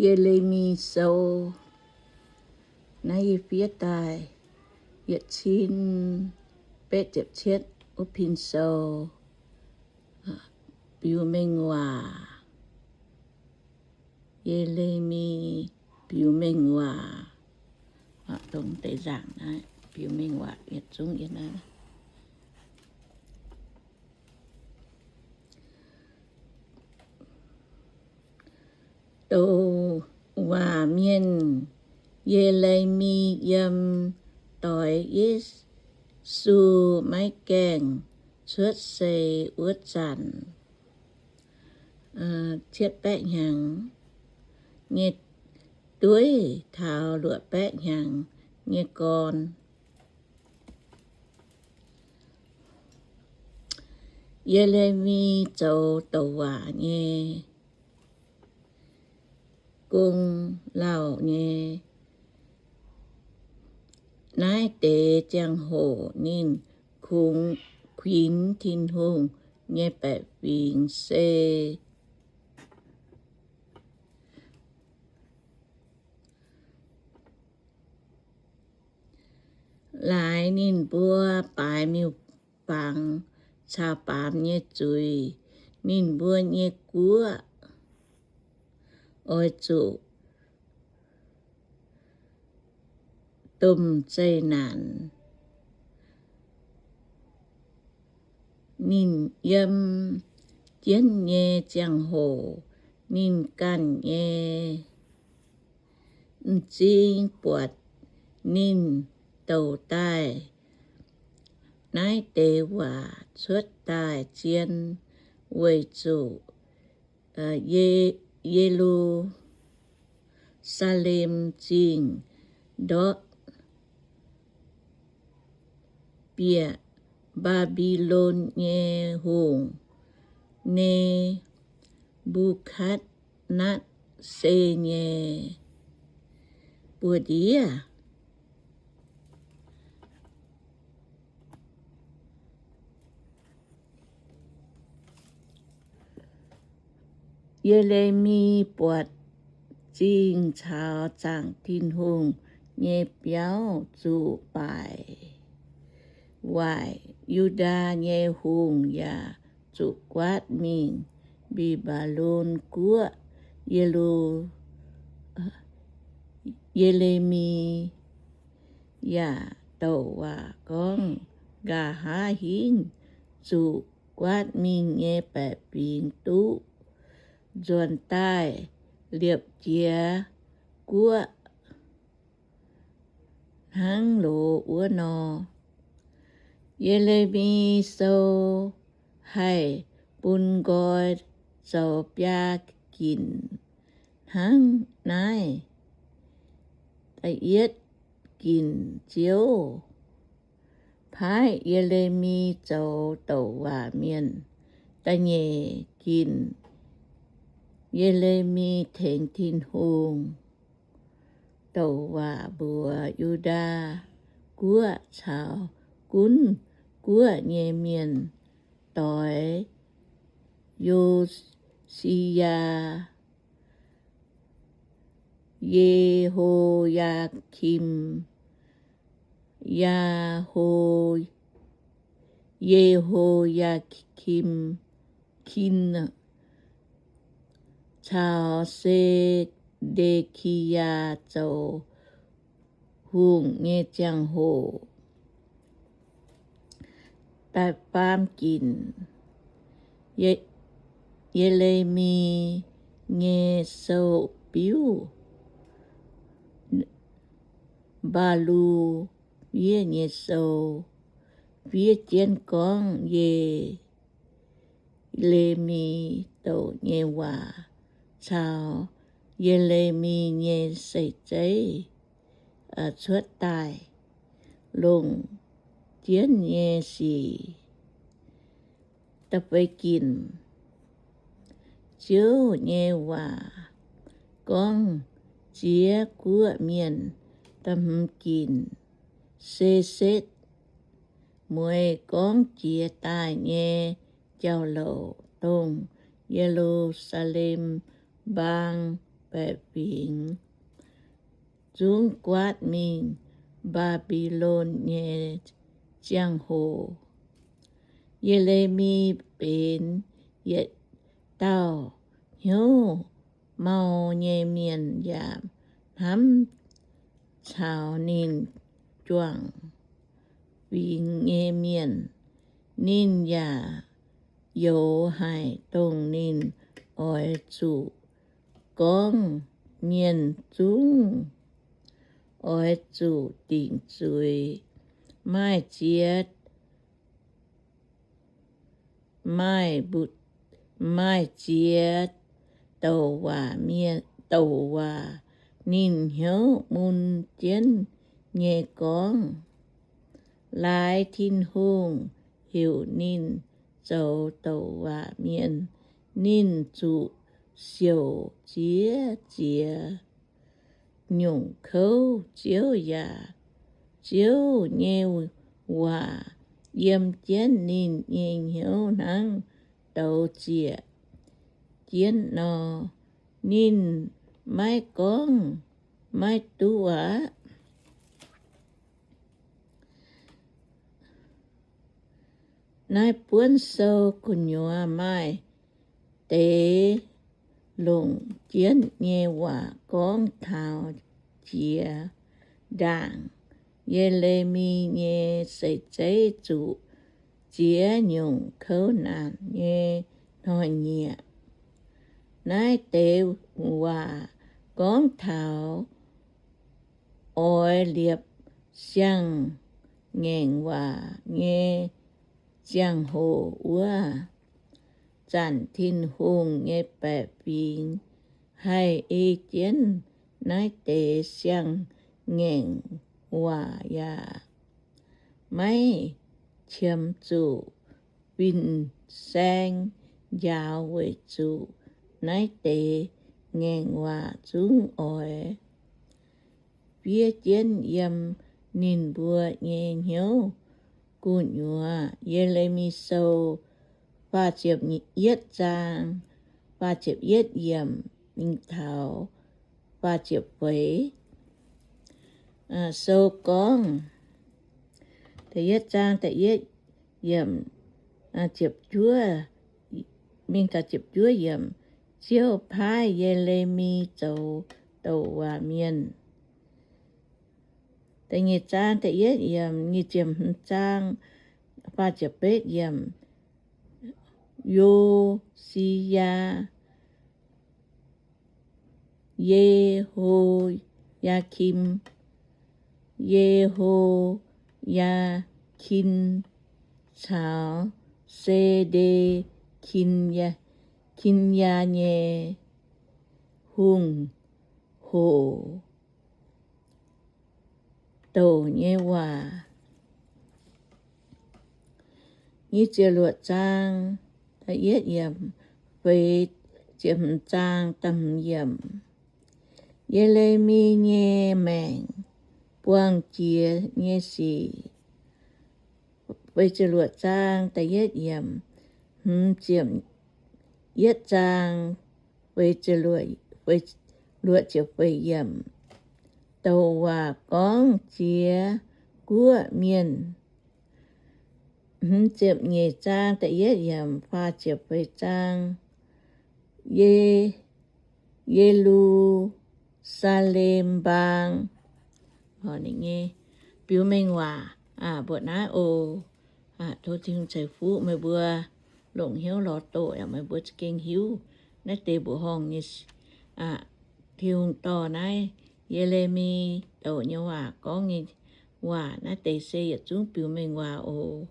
Ye^le^mi Sou. Naaiv yie fiev daaih yietc cin betv ziepc cietv wuov pin sou, biux mengh waac. Ye^le^mi biux mengh waac. Dongh deix nzaangc naaiv biux mengh waac yietc zungv yiem naaiv. Douc waac mienh, Ye^le^mi, yiem doix Yesu maiv gaengh cuotv seix wuov zanc, cietv baeqv hnyangx nyei dueiv taux luoqc baeqv hnyangx nyei gorn. Ye^le^mi zoux douc waac nyei gong lauh nyei. Naaiv deix ziangh hoc ninh kungx kuinx Tin-Hungh nyei baeqc fingx se laaix ninh mbuo baaix miuc-fangx caux baamz nyei zuiz. Ninh mbuo nyei guoqv oix zuqc domh zeqc naanc. Ninh yiem jienv nyei ziangh hoc, ninh ganh nyei m'zing buatc ninh douc daaih naaiv deix waac cuotv daaih zien, weic zuqc Ye- Ye^lu^saa^lem Zingh ndortv bieqc Mbaa^mbi^lon nyei hungh, Ne^mbu^katv^netv^saa nyei buoz-ndiev. Ye^le^mi buatc zingh caux zaangc Tin-Hungh nyei biauv zuqc baaic waaic. Yu^ndaa nyei hungh yaac zuqc guaatv mingh Mbi^mbaa^lon Guoqv. Ye^lu- Ye^le^mi yaac douc waac gorngv, Nqa'haav hingv zuqc guaatv mingh nyei baeqc fingx duqv nzuonx daaih liepc jiez guoqv hnangv loz wuov nor. Ye^le^mi Sou haih bun nqoi zoux biaa ginc hnangv naaiv. Da'yietv ginc, Ziouv paaiv Ye^le^mi zoux douc waac mienh. Da'nyeic ginc, Ye^le^mi tengx Tin-Hungh douc waac mbuox Yu^ndaa Guoqv caux gunv guoqv nyei mienh doix Yo^si^yaa, Ye^ho^yaa^kim, Ye^ho, Ye^ho^yaa^kim, kin caux Se^nde^ki^yaa zoux hungh nyei ziangh hoc. Da'faam ginc, Ye- Ye^le^mi nyei sou biuv, Mbaalu Fiev nyei sou, fiev jienv gorngv Ye- Ye^le^mi douc nyei waac caux Ye^le^mi nyei seix zeiv cuotv daaih longc jienv nyei sic. Da'feix ginc, Ziouv nyei waac gorngv ziex guoqv mienh. Da'hmz ginc, Se setv mueiz gorngv jiex daaih nyei jauv-louc, dongh Ye^lu^saa^lem mbaang baeqc fingx zungv guaatv mingh Mbaa^mbi^lon nyei ziangh hoc, Ye^le^mi benx yietc dauh hnyouv mau nyei mienh yaac hnamv caux ninh juangc fingx nyei mienh. Ninh yaac youx haic dongh ninh oix zuqc gorngv mienh zungv oix zuqc dingc zuiz, maaih ziex maaih, maaih ziex douc waac mienh, douc waac ninh hnyouv mun jienv nyei gorngv. Laaix Tin-Hungh heuc ninh zoux douc waac mienh, ninh zuqc siouc ziex ziex nyungc kouv. Ziouv yaac, Ziouv nyei waac yiem jienv ninh nyei hnyouv hnangv douz ziec jienv nor. Ninh maiv gorngv maiv duqv aqv. Naaiv buonv sou gu'nyuoz maaih deix longc jienv nyei waac gorngv taux jiex ndaangc Ye^le^mi nyei seix zeiv zuqc ziex nyungc kouv naanc nyei hnoi-nyieqc. Naaiv deix waac gorngv taux oix liepc siang-ngaengc waac nyei ziangh hoc wuov zanc, Tin-Hungh nyei baeqc fingx haih ei jienv naaiv deix siang-ngaengc waac yaac maiv qiemx zuqc fin-saeng njaaux weic zuqc naaiv deix ngaengc waac zungv oix fiev jienv yiem ninh mbuo nyei hnyouv gu'nyuoz. Ye^le^mi Sou faah ziepc yietv zaang, faah ziepc yietv yiemc mingh taux faah ziepc feix. Sou gorngv, da'yietv zaang da'yietv yiemc, ziepc juov, mingh taux ziepc juov yiemc, Ziouv paaiv Ye^le^mi zoux douc waac mienh. Da'nyeic zaang da'yietv yiemc, nyic ziepc hmz zaang faah ziepc betv yiemc, Yo^si^yaa, Ye^ho^yaa^kin, Ye^ho^yaa^kin caux Se^nde^kin, kin^yaa nyei hungh hoc douc nyei waac. Nyic ziepc luoqc zaang da'yietv yiemc, feix ziepc hmz zaang da'hmz yiemc. Ye^le^mi nyei maengc buangh jiex nyei sic. Feix ziepc luoqc zaang da'yietv yiemc, hmz ziepc yietv zaang, feix ziepc luoqc, feix, luoqc ziepc feix yiemc. Douc waac gorngv jiex guoqv mienh. Hmz ziepc nyeic zaang da'yietv yiemc, faah ziepc feix zaang, Ye, Ye^lu^saa^lem Mbaang. Ninh nyei biux mengh waac mbuoqc naaiv oc. Tov Tin-Hungh ceix fuqv meih mbuo longc hnyouv lorz doqc, yaac meih mbuo za'gengh hiuv naaiv deix mbuoqc horngh nyei. Tin-Hungh dorh naaiv Ye^le^mi douc nyei waac gorngv nyei waac naaiv deix se yietc zungv biux mengh waac oc.